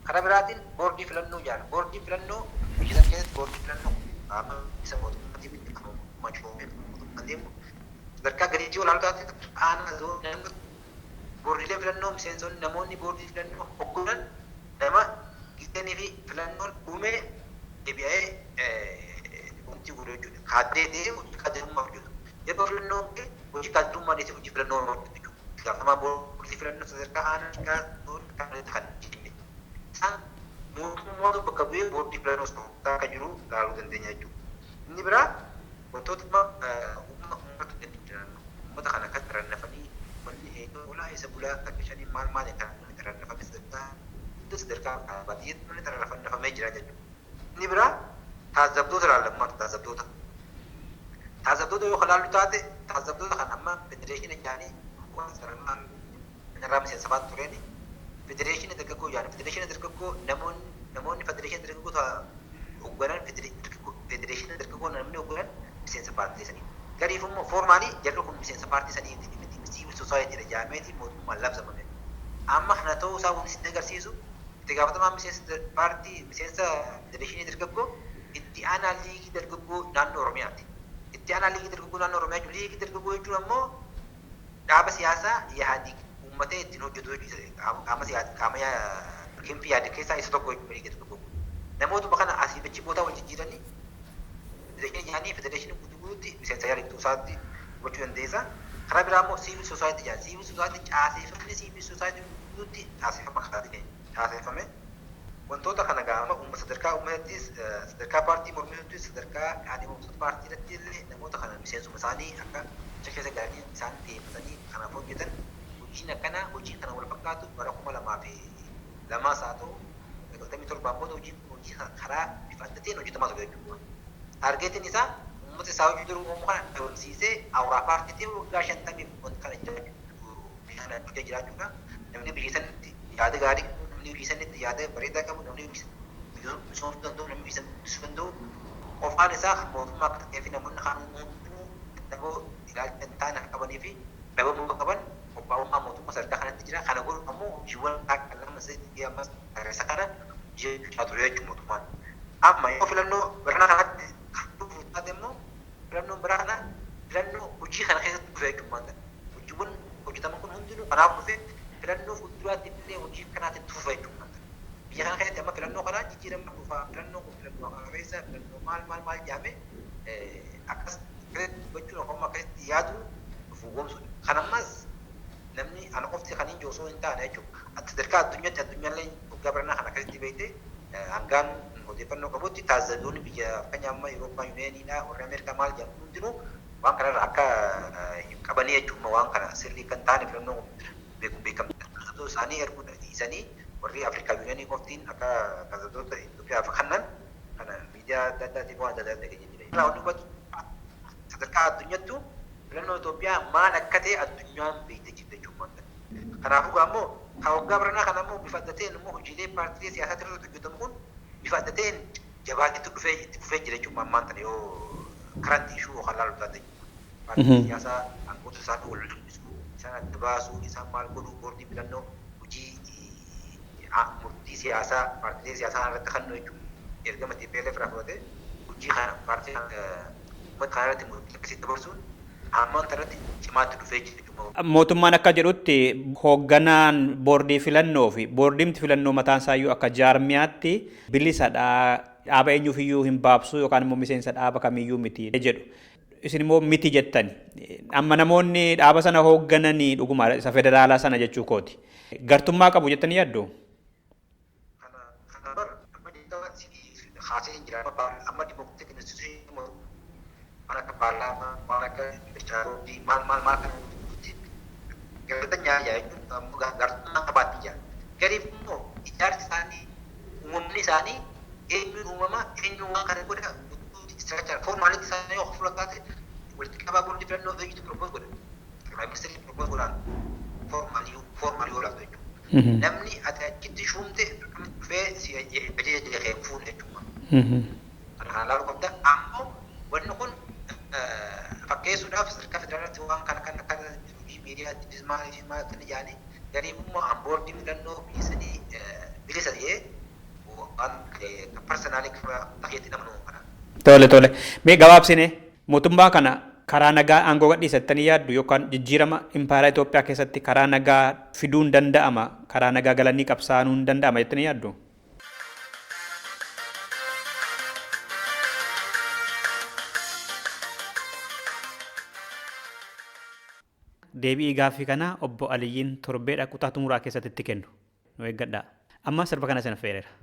Karaa biraatiin boordii filannoo ijaara. Boordii filannoo biyya sana keessatti boordii filannoo qaama isa mootummaatiin miti kan mootummaa coomee mootummaa deemu sadarkaa gadiitti olaanoo taate aanaa zoonii boordiilee filannoo miseensonni namoonni boordii filannoo hogganan nama gixeenii fi filannoon dhumee deebi'ee wanti godhu jechuudha. Kaadiree ta'ee hojii kaadirummaa hojjetu. Yeroo filannoon ga'e hojii kaadirummaa dhiisee hojii filannoo hojjetu jechuudha. Gaafatamaa boordii filannoo sadarkaa aanaa sadarkaa kan jenne. Isaan mootummaatu bakka bu'ee boordii filannoo sadarkaa akka jiru ilaaluu dandeenya jechuudha. Inni biraa wantoota uummata uummata kana akka tarannafanii manni eenyu olaa isa bulaa takka shanii maal maal kan namni tarannafame sadarkaa hunda sadarkaa baadiyyaatti namni tarannafamee jira jechuudha. Inni biraa taajjabdoota ilaallammaa taajjabdoota. Taajjabdoota yoo ilaallu taate taajjabdoota kan amma federeeshina jaanii waan sadarkaa irraa miseensa fa'aa tureeni federeeshina dargaggoo jaanii federeeshina dargaggoo namoonni federeeshina dargaggoo hoogganan federeeshina dargaggoo namni hoogganan miseensa paartii sanii. Gariif immoo formally jarri kun miseensa paartii sanii miti civil society dha jaameeti mootummaan labsamame. Amma kana ta'uu isaa wanti sitti agarsiisu itti gaafatamaan miseensa paartii miseensa federeeshinii dargaggoo itti aanaa liigii dargaggoo naannoo Oromiyaati. Itti aanaa liigii dargaggoo naannoo Oromiyaa jechuun liigii dargaggoo jechuun ammoo Dhaaba siyaasaa Ihaadig uummatee ittiin hojjetu qaama siyaasaa qaama kinfii yaade keessaa isa tokko jechuudha. Namootuma kana asii achi booda wal jijjiiranii federeeshinii jedhanii federeeshinii guutuu guutuutti miseensa yaadittuu isaatti hubachuu dandeessa. Karaa biraa immoo siivil soosaayitii jedha. Siivil soosaayitii caaseeffamni siivil soosaayitii guutuutti caaseeffama karaa caaseeffame. Wantoota kana gaama uummata sadarkaa uummatattis sadarkaa paartii mormituuttis sadarkaa kaadhimamtoota paartii irratti illee namoota kana miseensuma isaanii akka achi keessa galanii isaan dhiyeeffatanii kanaaf hojjetan hojiin akkanaa hojiin kana wal fakkaatu bara 2002 haa ta'u 97 booda hojiin kun hojii karaa bifa adda ta'een hojjetamaa ture jechuudha. Taargeetiin isaa uummata isaa hojii jiru uumu kana dhabamsiisee awuraa paartii ta'e waggaa 50 wanta kana jiraachuu biyya kana bulchee jiraachuudha. Namni biyya sanitti yaada gaarii qabu, namni biyya sanitti yaada bareedaa qabu, namni misoomsuu danda'u, namni biyya guddisuu danda'u qofaan isaa mootummaa akka ta'ee fi namoonni kaan hundinuu dadhaboo ilaalcha hin taane akka qabanii fi dhabamuu akka qaban qophaa'ummaa mootummaa sadarkaa kanatti jira. Kana godhu ammoo hojiiwwan akka lama sadii ammas tarreessa kana hojii hojjechaa ture jechuudha mootummaan. Amma yoo filannoo bara kanatti kan dhufu taate immoo filannoon bara kana filannoo hojii kana keessatti dhufe jechuudha. Hojiiwwan hojjetaman kun hundinuu kanaaf dhufe filannoo fuulduraatti illee hojii kanaatti dhufa jechuudha. Biyya kana keessatti amma filannoo kanaa jijjiirama dhufaa filannoo kun filannoo qabeessa filannoo maal maal maal jedhame akkas dubbachuun akkuma akkasitti yaadu dhufu goomsuudha. Kan ammas namni ana qofti kan hin jiru osoo hin taane jechuudha. Sadarkaa addunyaatti addunyaallee waggaa baranaa kana akkasitti beekte hangaan odeeffannoo qabutti taazzaboonni biyya fakkeenyaaf amma Yurooppaa Yuuniyeeniidha warri Ameerikaa maal jedhamu hundinuu waan kanarra akka hin qabanii jechuudha waan kana sirrii kan taane filannoo beekamtii isaanii erguu dhiisanii warri Afrikaa Yuuniyeenii qoftiin akka taazzaboota Itoophiyaaf kennan kana miidiyaa adda addaatiin waan adda addaa dhageenye jira. Irraa wanni hubatu sadarkaa addunyaattu filannoo Itoophiyaa maal akka ta'e addunyaan beektee jirti jechuudha. Kanaafuu ammoo kan waggaa baranaa kana ammoo bifa adda ta'een immoo hojiilee paartiilee siyaasaa irratti hojjetamu kun bifa adda ta'een jabaatitti dhufee itti fufee jira jechuudha ammaan tana yoo karantii ishuu yookaan laalu taate jechuudha. Paartiilee siyaasaa aangoota isaanii wal lolchisuu, isaan adda baasuu, isaan maal godhuu, boordii filannoo hojii murtii siyaasaa paartiilee siyaasaa irratti kennu jechuudha. Ergama TPLF irraa fudhatee hojii kana paartii uummata kana irratti murtii akkasii dabarsuun ammaan irratti cimaatti dhufee jira jechuudha. Mootummaan akka jedhutti hoogganaan boordii filannoo fi boordiimti filannoo mataan isaayyuu akka jaarmiyaatti bilisadha. Dhaaba eenyuufiyyuu hin baabsu yookaan immoo miseensa dhaaba kamiyyuu miti jedhu. Isin immoo miti jettani. Amma namoonni dhaaba sana hooggananii dhuguma isa federaalaa sana jechuu kooti. Gartummaa qabu jettanii yaaddu? Kana kana bar amma jettama haasee hin jira amma dimokiraatik instituushinii waan akka paarlaamaa waan akka bilchaarotii maal maal maal kana garta nyaayyaa jechuun gartummaa qabaatti jira. Gariif immoo ijaarsi isaanii uumamni isaanii eenyuun uumama eenyuun waan kana godha istiraakchar formaalitti isaanii yoo fuula taate walitti qabaa boordii filannoo eenyutu propos godha. Prime ministeerri propos godhaan formaalii yoo laatu jechuudha. Namni ati achitti shuumte dhufee si ajaja kee fuudhe jechuudha. Kana kana laaluu qabda. Ammoo wanni kun fakkeessuudhaaf sadarkaa federaalaatti waan kana kana kana hojii miidiyaatti maal maal kan jedhanii gariin immoo an boordii filannoo bilisanii bilisa ta'ee waan parsanaalii takeetti nama nuuf kana. Tole tole. Mee gabaabsine mootummaa kana karaa nagaa aangoo gadhiisattanii yaaddu yookaan jijjiirama impaayera Itoophiyaa keessatti karaa nagaa fiduun danda'ama karaa nagaa galanii qabsaa'uun danda'ama jettanii yaaddu? Deebi'ii gaaffii kanaa obbo Aliyyiin torbeedha kutaa xumuraa keessatti itti kennu. Nu eeggadhaa. Amma sirba kana isin affeereera.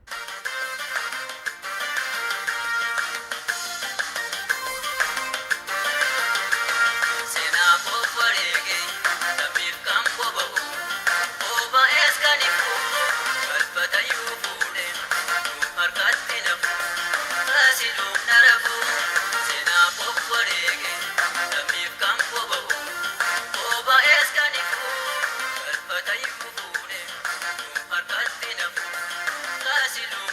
Thank you.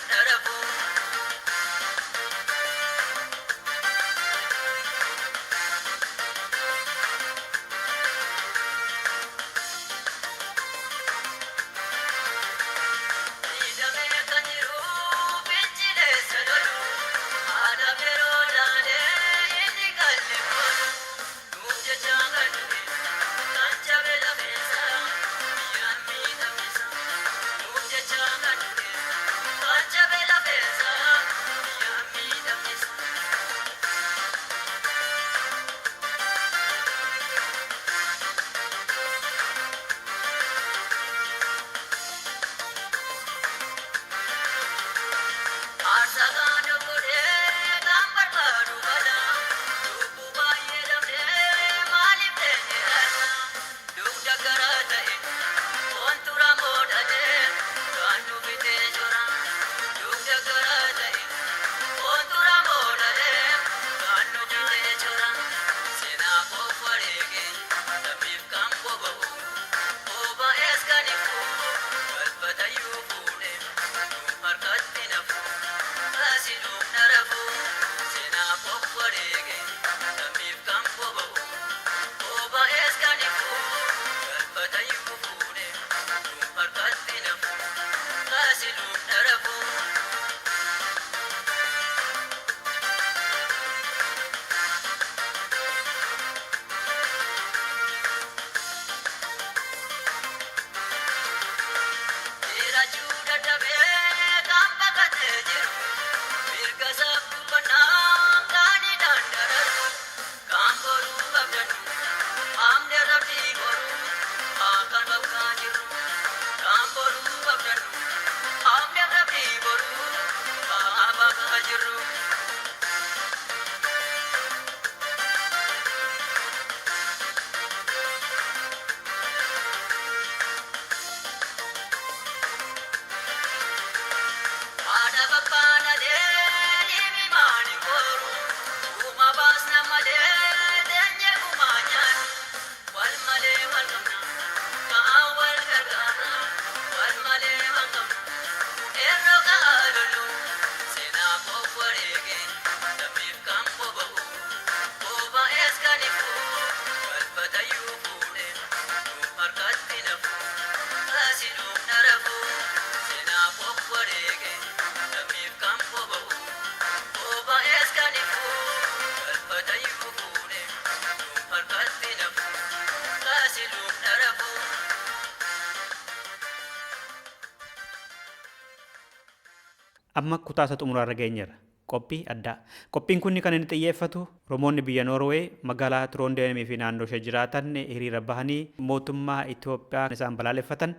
Amma kutaa isa xumuraarra geenyeerra. Qophii addaa. Qophiin kun kan inni xiyyeeffatu Oromoonni biyya Noorwee magaalaa Tiroondeemii fi naannoo ishee jiraatan hiriira bahanii mootummaa Itoophiyaa isaan balaaleffatan.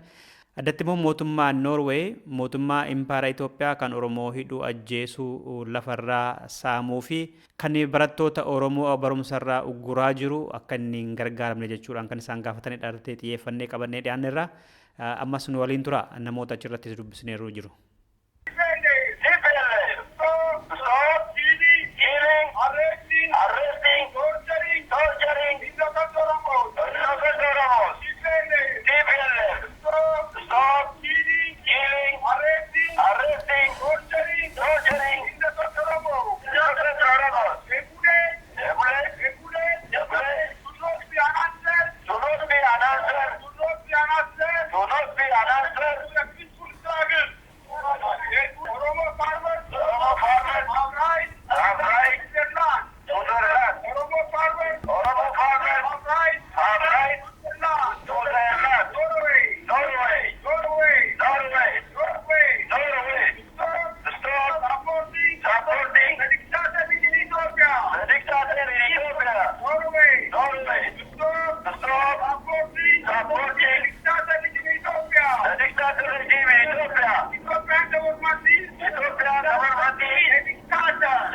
Addatti immoo mootummaa Noorwee mootummaa impaara Itoophiyaa kan Oromoo hidhuu, ajjeesuu, lafarraa saamuu fi kan barattoota Oromoo barumsarraa ugguraa jiru akka inni hin gargaaramne jechuudhaan kan isaan gaafatanidha. Irratti xiyyeeffannee qabannee dhiyaanneerra. Ammas nu waliin tura, namoota achirrattis dubbisneerru jiru.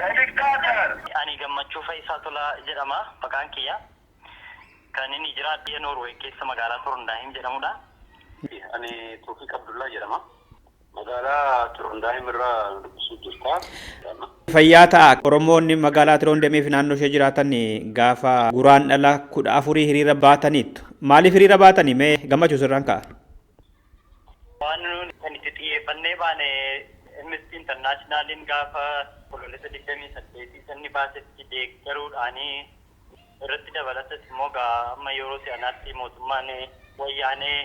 Ani Gammachuu Faayisaa Tolaa jedhama maqaan kiyya. Kan inni jiraatu biyya Noorwee keessa magaalaa Torondaahim jedhamudha. Ani Toofiq Abdullaa jedhama. Magaalaa Torondaahim irraa dubbisuu jirta. Fayyaa ta'a. Oromoonni magaalaa Tiroondeemii fi naannoo ishee jiraatan gaafa Guraandhala 14 hiriira baataniitu. Maaliif hiriira baatanii? Mee Gammachuu sirraan ka'a? Waan nuti kan itti xiyyeeffannee baane Amnesty Internationaliin gaafa Onkoloolessa 28 sanni baasetti deeggaruudhaanii, irratti dabalatas immoo amma yeroo si'anaatti mootummaan wayyaanee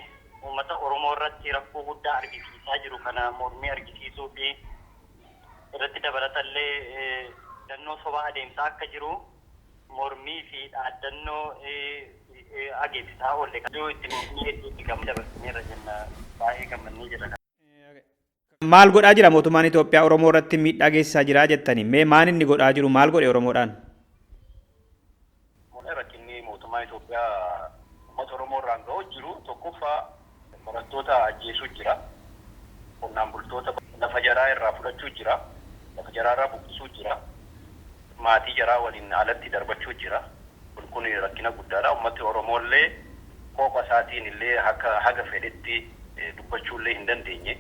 uummata Oromoo irratti rakkoo guddaa argisiisaa jiru kana mormii argisiisuu fi irratti dabalatallee dannoo sobaa adeemsaa akka jiru mormii fi dhaaddannoo ageessisaa oolle. Itti hedduutti dabarsineerra jenna, baay'ee gammannee jirra. Maal godhaa jira mootummaan Itoophiyaa? Oromoo irratti miidhaa geessisaa jira jettanii, mee maan inni godhaa jiru, maal godhe Oromoodhaan? Rakkinni mootummaan Itoophiyaa uummata Oromoo irraan ga'u jiru, tokkoffaa barattoota ajjeesuu jira. Qonnaan bultoota lafa jaraa irraa fudhachuu jira. Lafa jaraa irraa buqqisuu jira. Maatii jaraa waliin alatti darbachuu jira. Kun kun rakkina guddaadha. Uummati Oromoo illee qooqa isaatiin illee akka haga fedhetti dubbachuu illee hin dandeenye.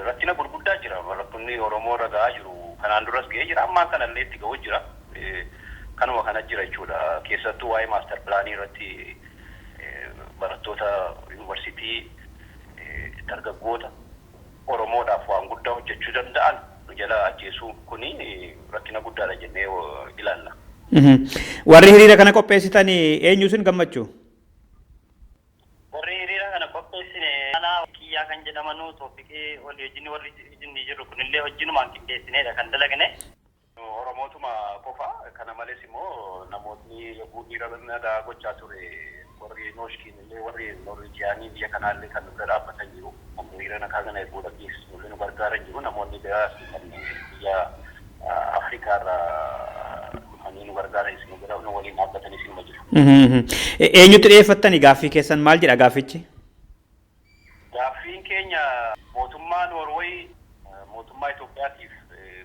Rakkina gurguddaa jira. Rakkinni Oromoo irra ga'aa jiru kanaan duras ga'ee jira. Ammaan kanallee itti ga'uu jira. Kanuma kana jira jechuudha. Keessattuu waa'ee master planii irratti barattoota yuunivarsiitii, dargaggoota Oromoodhaaf waan guddaa hojjechuu danda'an nu jala ajjeesuu kuni rakkina guddaadha jennee ilaalla. Warri hiriira kana qopheessitan eenyu isin, Gammachuu? Warri hiriira kana qopheessine anaa kiyyaa kan jedhamanu Toofiqee walii wajjin, warri inni jiru kunillee hojiinumaan qindeessineedha kan dalagne. Oromootuma qofa. Kana malees immoo namootni yogguu hiriira nagaa gochaa ture warri Nooshkiin illee, warri Noorwijiyaanii biyya kanaallee kan nu bira dhaabbatan jiru. Kan hiriira nagaa kana eeguu dhageessisu illee nu gargaaran jiru. Namoonni biraas kan biyya Afrikaa irraa dhufanii nu gargaaranis, nu bira nu waliin dhaabbatanis inuma jiru. Eenyutti dhiyeeffattani gaaffii keessan? Maal jedha gaaffichi? Gaaffiin keenya mootummaa Noorweey mootummaa Itoophiyaatiif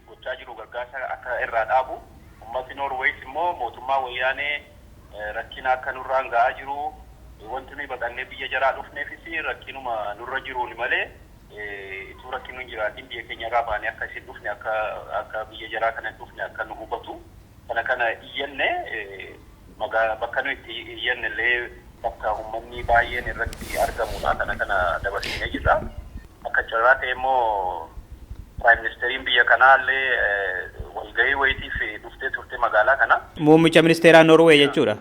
gochaa jiru gargaarsa akka irraa dhaabu, uummatni Noorweeyis immoo mootummaa wayyaanee rakkina akka nurraan ga'aa jiru, wanti nuyi baqannee biyya jaraa dhufneefis rakkinuma nurra jiruun malee ituu rakkinni hin jiraatin biyya keenya irraa baanee akka isin dhufne, akka biyya jaraa kana hin dhufne akka nu hubatu kana kana iyyanne. Bakka nuyi itti iyyanne illee bakka uummanni baay'een irratti argamudha. Kana kana dabarsinee jirra. Akka carraa ta'e immoo Prime Ministeriin biyya kanaa illee walgahii wayitiif dhuftee turte magaalaa kana. Muummicha ministeeraa Noorweey jechuudha.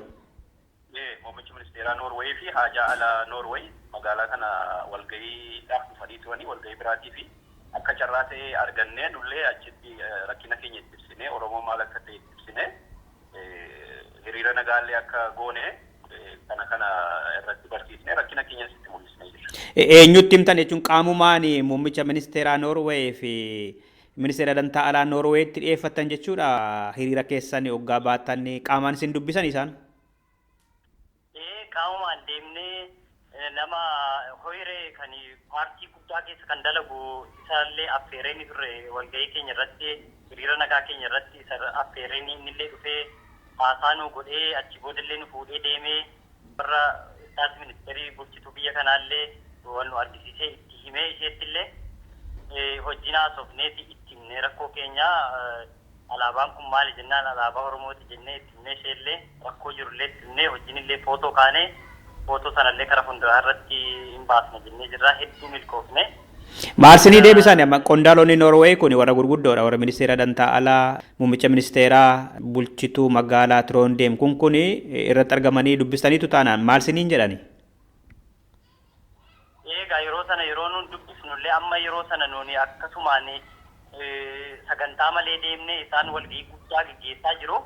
Muummichi ministeeraa Noorweey fi haajaa alaa Noorweey magaalaa kana walgahiidhaaf dhufanii turanii, walgahii biraatii fi akka carraa ta'e argannee nullee achitti rakkina keenya itti ibsine, Oromoo maal akka ta'e itti ibsine, hiriira nagaallee akka goone kana kana irratti barsiisne, rakkina keenyas itti mul'isnee jirra. Eenyutti himtan jechuun, qaamumaan muummicha ministeeraa Noorweey fi Ministeera Dantaa Alaa Noorweetti dhiyeeffattan jechuudha. Hiriira keessan hoggaa baatan qaamaan isin dubbisan isaan. Qaamumaan deemnee nama Hoyiree kan paartii guddaa keessa kan dalagu isaallee affeeree ni turre. Walgahii keenya irratti, hiriira nagaa keenya irratti isa affeeree innillee dhufee haasaa nu godhee, achi boodallee nu fuudhee deemee warra istaat ministeerii bulchituu biyya kanaallee wal nu argisiisee itti himee, isheettillee hojiin haasofneeti itti himnee, rakkoo keenya alaabaan kun maali jennaan alaabaa Oromooti jennee itti himnee, isheellee rakkoo jirullee itti himnee, hojiin footoo kaanee footoo sanallee karaa fuulduraa irratti hin baasna jennee jirra, hedduu milkoofne. Maal isinii deebisan amma qondaalonni Noorweey kun? Warra gurguddoodha, warra ministeera dantaa alaa, muummicha ministeeraa, bulchituu magaalaa Tiroondeem kun irratti argamanii dubbistaniitu taanaan maal isiniin jedhani? Egaa yeroo sana yeroo nuun dubbisnullee, amma yeroo sana nuuni akkasumaan sagantaa malee deemnee, isaan walgahii guddaa gaggeessaa jiru.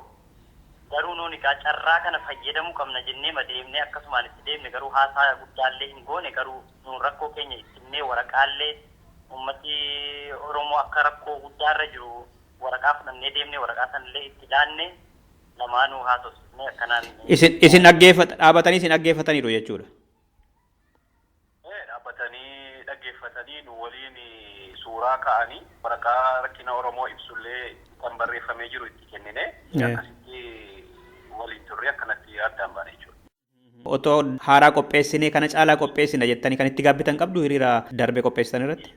Garuu nuuni egaa carraa kana fayyadamuu qabna jennee ma deemnee, akkasumaan itti deemne. Garuu haasaa guddaallee hin goone. Garuu nuun rakkoo keenya itti himnee, waraqaallee uummati Oromoo akka rakkoo guddaarra jiru waraqaa fudhannee deemnee, waraqaa sanallee itti laanne, lamaanuu haasofsifnee akkanaan. Isin dhaggeeffata dhaabatanii isin dhaggeeffataniiru jechuudha. Dhaabbatanii dhaggeeffatanii, nu waliin suuraa ka'anii, waraqaa rakkina Oromoo ibsullee kan barreeffamee jiru itti kennine, akkasitti waliin turre, akkanatti addaan baane jechuudha. Otoo haaraa qopheessinee kana caalaa qopheessina jettanii kan itti gaabbitan qabdu hiriira darbe qopheessitan irratti?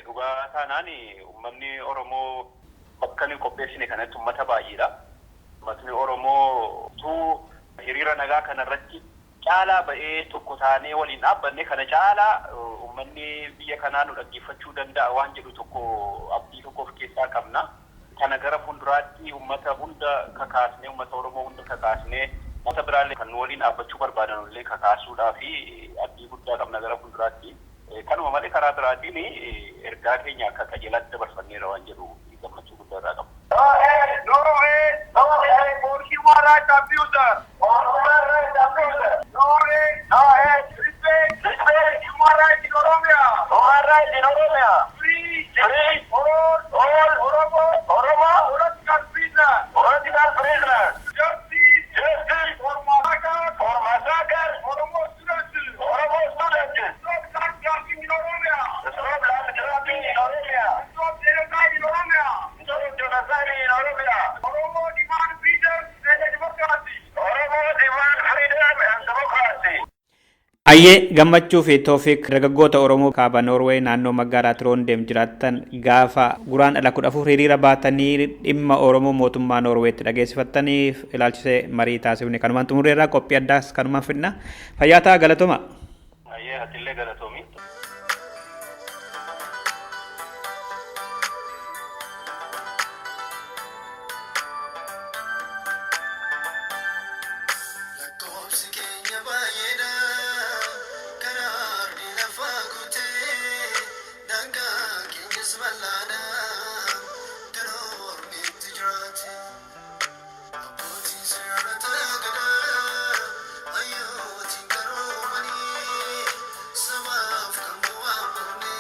Dhugaa taanaan uummanni Oromoo bakka nuyi qopheessine kanatti uummata baay'eedha. Uummatni Oromoo utuu hiriira nagaa kanarratti caalaa ba'ee, tokko taanee waliin dhaabbanne, kana caalaa uummanni biyya kanaa nu dhaggeeffachuu danda'a waan jedhu tokko abdii tokko of keessaa qabna. Kana gara fuulduraatti uummata hunda kakaasnee, uummata Oromoo hunda kakaasnee, uummata biraallee kan nu waliin dhaabbachuu barbaadan illee kakaasuudhaa fi abdii guddaa qabna gara fuulduraatti. Kanuma malee karaa biraatiin ergaa keenya akka qajeelaatti dabarfanneera waan jedhu gammachuu guddaa irraa qaba. Norway, Norway, for human rights abuser. For human rights abuser. Norway, Norway, respect, respect human rights in Oromia. Human rights in Oromia. Free, free, all, all, Oromo, Oromo, political prisoner, political prisoner. Justice, justice for massacre, for massacre, Oromo students, Oromo students. Stop land grabbing in Oromia. Stop land grabbing in Oromia. Stop genocide in Oromia. Stop genocide in Oromia. Oromo demand freedom and democracy. Oromo demand freedom and democracy. Ayyee, Gammachuu fi Toofiq, dargaggoota Oromoo kaaba Noorweey naannoo magaalaa Tiroondeem jiraattan, gaafa Guraandhala 14 hiriira baatanii dhimma Oromoo mootummaa Noorweetti dhageessifattaniif ilaalchisee marii taasifne kanumaan xumurreerraa, qophii addaas kanumaan fidna. Fayyaa ta'aa, galatoma. Ayyee, atillee galatoomi. Lakkoofsi keenya baay'eedha. Karaa ardi lafaa guutee, daangaa keenyas bal'aadha. Kan ormi itti jiraate. Abbootiin seerota gadaa, hayyootiin qaroomanii, sabaaf kan bu'aa buune.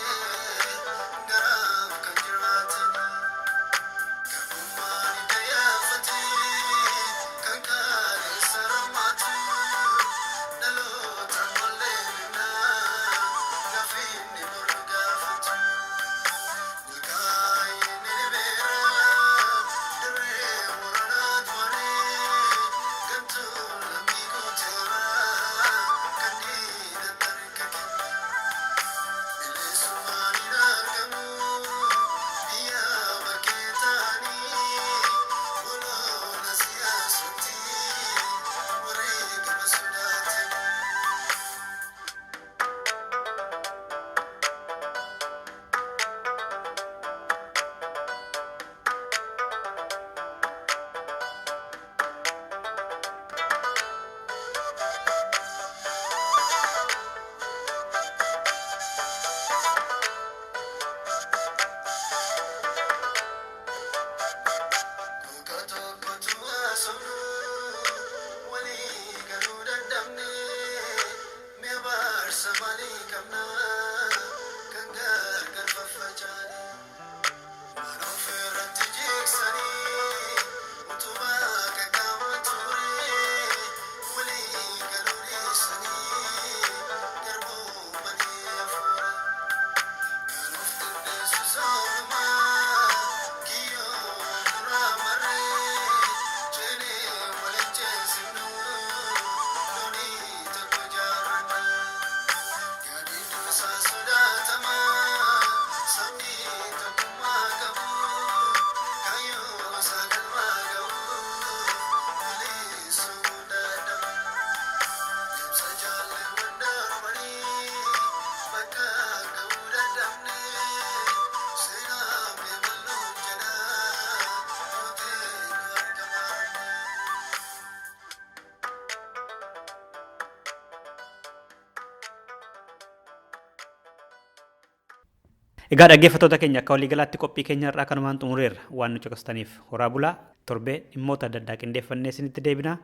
Egaa dhaggeeffattoota keenya, akka waliigalaatti qophii keenya irraa kanumaan xumureerra. Waan nu caqastaniif horaa bulaa. Torbee dhimmoota adda addaa qindeeffannee isinitti deebina.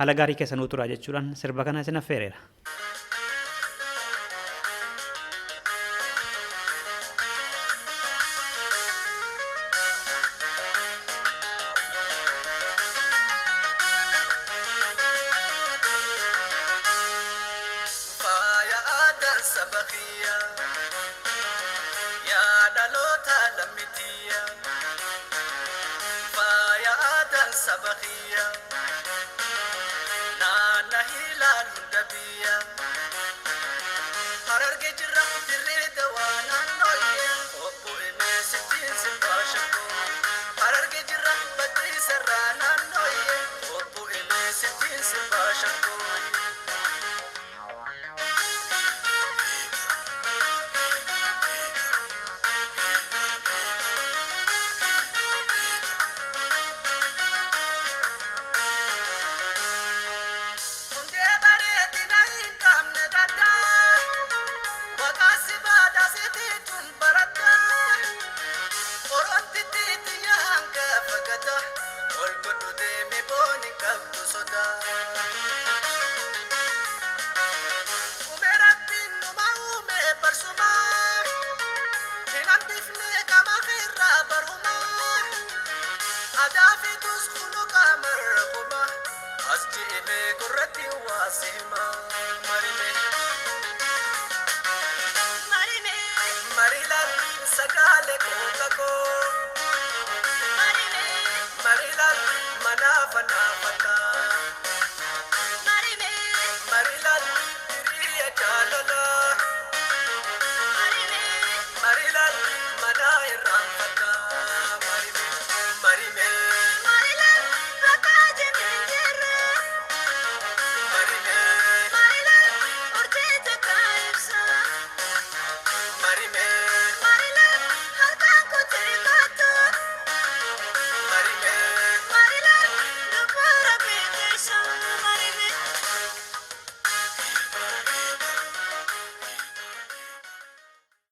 Haala gaarii keessa nuu turaa jechuudhaan sirba kana isin affeereera. Faaya aadaa saba kiyya, yaa dhaloota lammitiyya. Faaya aadaa saba kiyya, naanna hiilaan hunda biyya. Hararge jirra, dirree dawaa naannooyye, obbo Emeesittiin sirbaa shakkoo. Hararge jirra, baddiisarraa naannooyye, obbo Emeesittiin sirbaa shakkoo. Hundee bareedina hin qabne daddaa, maqaa si baadhaa tun baraddaa. Orontittii xiyya hanga fagata, ol godhu deeme booni qabdu sodaa. Uume Rabbiin numa uume barsumaa, hin hambifne qama irraa barumaa. Aadaa fi tus khuluqa marquma, as ji'ime gurratti waa sima. Marime. Marilan sagale koo.